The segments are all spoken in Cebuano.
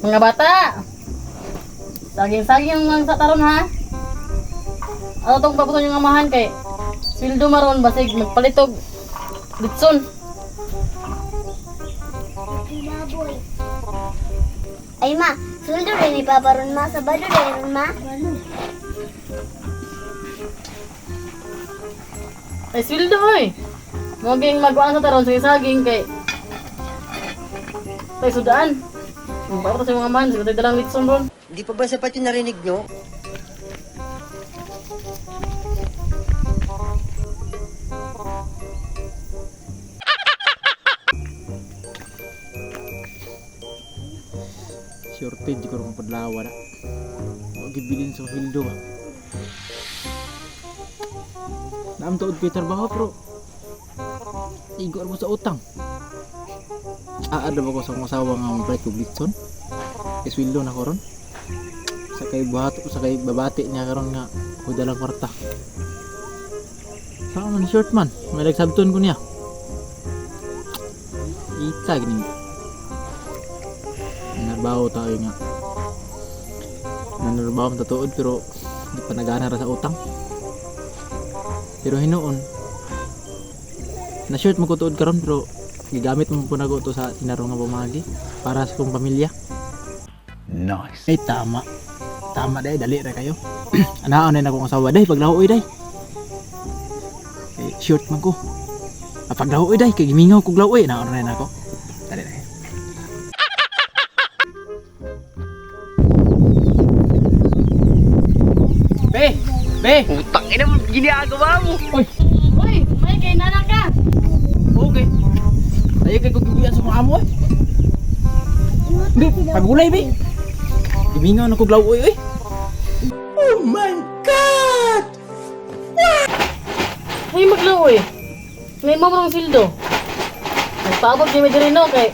Mga bata! Saging-saging ang sa taron ha. Ano tong pabuton yung amahan kay sweldo maron basig magpalitog litson. Baboy. Ay ma, sweldo rin ni Papa ron ma, Sabado rin ron ma. Ay sweldo oy. Moging magwaan sa taron sa saging kay tay sudaan. Magpabuto sa mga amahan siguro tayo dalang litson ron. Hindi pa ba sapat yung narinig nyo? Shortage ko rin padlawa na. Huwag gibilin sa sweldo ba. Naam tuod ko'y trabaho pero igo mo sa utang. Aada ba ko sa akong asawa nga mag-break og litson? Kay sweldo na ko ron. Sa kay buhat sa kay babati niya karon nga ako dalang kwarta. Saan man short man? May nagsabton ko niya. Ita gini. Nanarbaho tayo nga. Nanarbaho ang tatuod pero di pa nagana ra sa utang. Pero hinuon, na short mo ko tuod karon pero gigamit mo po na ko to sa tinarong nga pamagi para sa kong pamilya. Nice. Ay tama. Tama day, dali ra kayo. Anaon na akong asawa day paglahoy day. Kay short man ko. Ah, paglahoy day kay gimingaw kog lahoy, naon na ako. Dali ra kayo. Be! Be! Putang ina mo, ginagawa mo! Oy! Uy, may kay nana ka. Okay. Tayo kay kugibuyan sa mga amo eh. Be, pagulay be. Gimingaw na kog lahoy oy. Uy, magluoy. May mo rong sildo. Nagpaabot kay diri no kay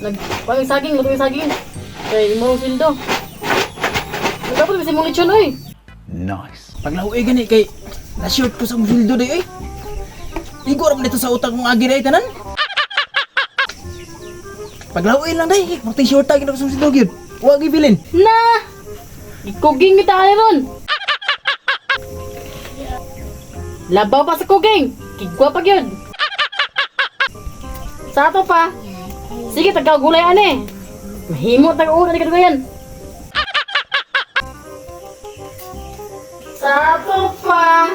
nag paming saging, luto yung saging. Kay imo rong sildo. Nagapot mi sa imong lechon oy. Nice. Paglahoy gani kay na short ko sa mong sweldo day oy. Igo ra man dito sa utang mong agi day tanan. Paglahoy lang day, pati short tag sa mong sweldo gyud. Wa gibilin. Na! Ikuging kita ani ron. Labaw pa sa kuging. Kigwa pa gyud. Sa ato pa. Sige, tagaw gulay ani. Mahimo tag ulo ni kadugayan. Sa ato pa.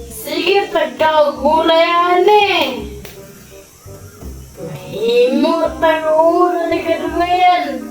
Sige, tagaw gulay ani. Mahimo tag ulo ni kadugayan.